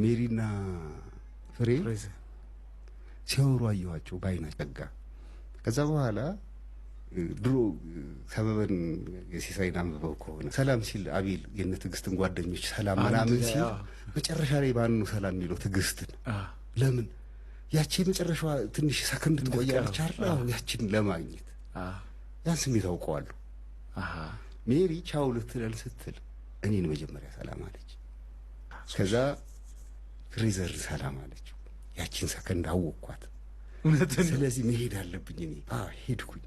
ሜሪና ፍሬ ሲያወሩ አየኋቸው በአይናቸው ጋ። ከዛ በኋላ ድሮ ሰበበን የሲሳይን አንብበው ከሆነ ሰላም ሲል አቤል የነ ትዕግስትን ጓደኞች ሰላም ምናምን ሲል መጨረሻ ላይ ማን ነው ሰላም የሚለው? ትዕግስትን። ለምን? ያቺ የመጨረሻዋ ትንሽ ሰከንድ ትቆያለች አይደል? አዎ፣ ያችን ለማግኘት ያን ስሜት አውቀዋለሁ። ሜሪ ቻው ልትለን ስትል እኔን መጀመሪያ ሰላም አለች። ከዛ ፍሬዘር ሰላም አለችው። ያችን ሰከንድ አወቅኳት። ስለዚህ መሄድ አለብኝ እኔ። ሄድኩኝ፣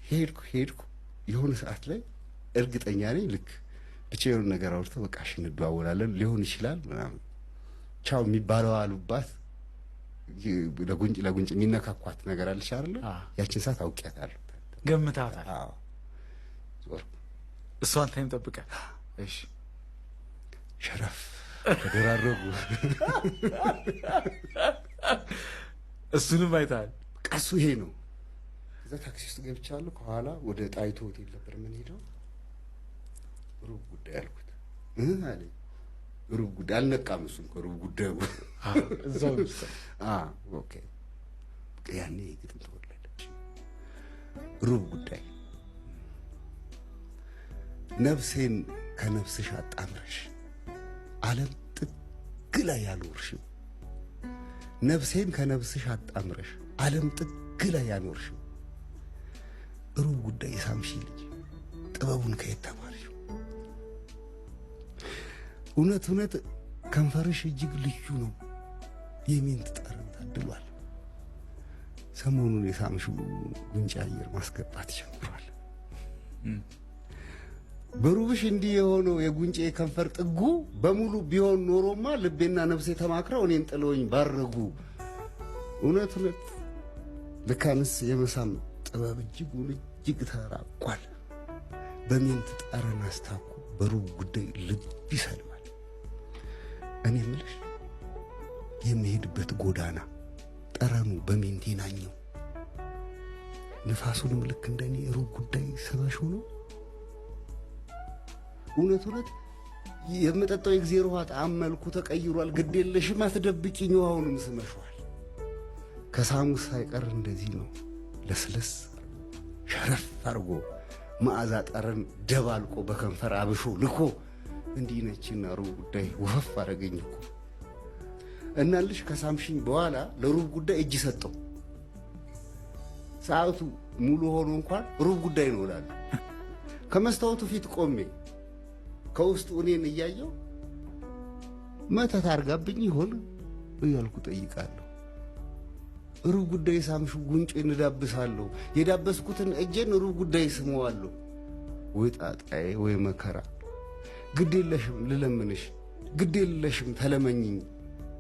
ሄድኩ ሄድኩ። የሆነ ሰዓት ላይ እርግጠኛ ነኝ ልክ ብቻ የሆነ ነገር አውርተው በቃ እሺ እንደዋወላለን ሊሆን ይችላል ምናምን ቻው የሚባለው አሉባት። ለጉንጭ ለጉንጭ የሚነካኳት ነገር አለች አይደለ? ያችን ሰዓት አውቄያታለሁ። ገምታታል። አዎ፣ ዞርኩ። እሷን time ጠብቀህ። እሺ። ሸረፍ ተደራረጉ። እሱንም አይተሃል። በቃ እሱ ይሄ ነው። እዛ ታክሲ ውስጥ ገብቻለሁ። ከኋላ ወደ ጣይቱ ሆቴል ነበር የምንሄደው። ሩብ ጉዳይ አልኩት አለኝ። ሩብ ጉዳይ አልነቃም። እሱም ከሩብ ጉዳዩ እዛው። Okay። ያኔ ግጥም ተወለደ። ሩብ ጉዳይ። ነፍሴን ከነፍስሽ አጣምረሽ ዓለም ጥግ ላይ ያኖርሽው፣ ነፍሴን ከነፍስሽ አጣምረሽ ዓለም ጥግ ላይ ያኖርሽው፣ ሩብ ጉዳይ ሳምሺ ልጅ ጥበቡን ከየት ተማርሽው? እውነት እውነት ከንፈርሽ እጅግ ልዩ ነው፣ የ mint ጠረን ታድሏል። ሰሞኑን የሳምሽው ጉንጭ አየር ማስገባት ጀምሯል። በሩብሽ እንዲህ የሆነው የጉንጬ ከንፈር ጥጉ በሙሉ ቢሆን ኖሮማ ልቤና ነፍሴ ተማክረው እኔን ጥለውኝ ባረጉ። እውነት እውነት ልካንስ የመሳም ጥበብ እጅጉን እጅግ ተራቋል። በ mint ጠረን አስታኮ በሩብ ጉዳይ ልብ ይሰልማል። እኔ ምልሽ የሚሄድበት ጎዳና ጠረኑ በ mint ናኘው፣ ንፋሱንም ልክ እንደኔ ሩብ ጉዳይ ስበሽ ሆኖ። እውነት እውነት የምጠጣው የእግዜር ውሃ ጣዕም መልኩ ተቀይሯል። ግድ የለሽም አትደብቂኝ፣ ውሃውንም ስመሸዋል። ከሳሙስ ሳይቀር እንደዚህ ነው ለስለስ ሸረፍ አድርጎ መዓዛ ጠረን ደባልቆ በከንፈር አብሾ ልኮ እንዲህ ነችና ሩብ ጉዳይ ወፈፍ አደረገኝ እኮ። እናልሽ ከሳምሽኝ በኋላ ለሩብ ጉዳይ እጅ ሰጠው። ሰዓቱ ሙሉ ሆኖ እንኳን ሩብ ጉዳይ ነው እላለሁ። ከመስታወቱ ፊት ቆሜ ከውስጡ እኔን እያየው መተት አድርጋብኝ ይሆን እያልኩ ጠይቃለሁ። ሩብ ጉዳይ ሳምሽ ጉንጬን እዳብሳለሁ። የዳበስኩትን እጄን ሩብ ጉዳይ ስመዋለሁ። ወይ ጣጣዬ፣ ወይ መከራ! ግድ የለሽም ልለምንሽ፣ ግድ የለሽም ተለመኝኝ።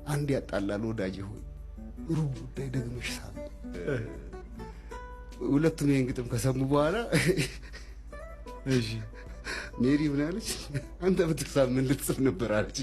አንድ ያጣላል ወዳጄ ሆይ ሩብ ጉዳይ ደግመሽ ሳም። ሁለቱም ይህን ግጥም ከሰሙ በኋላ እሺ ሜሪ ምን አለች? አንተ ብትሳም ምን ልትጽፍ ነበር አለች።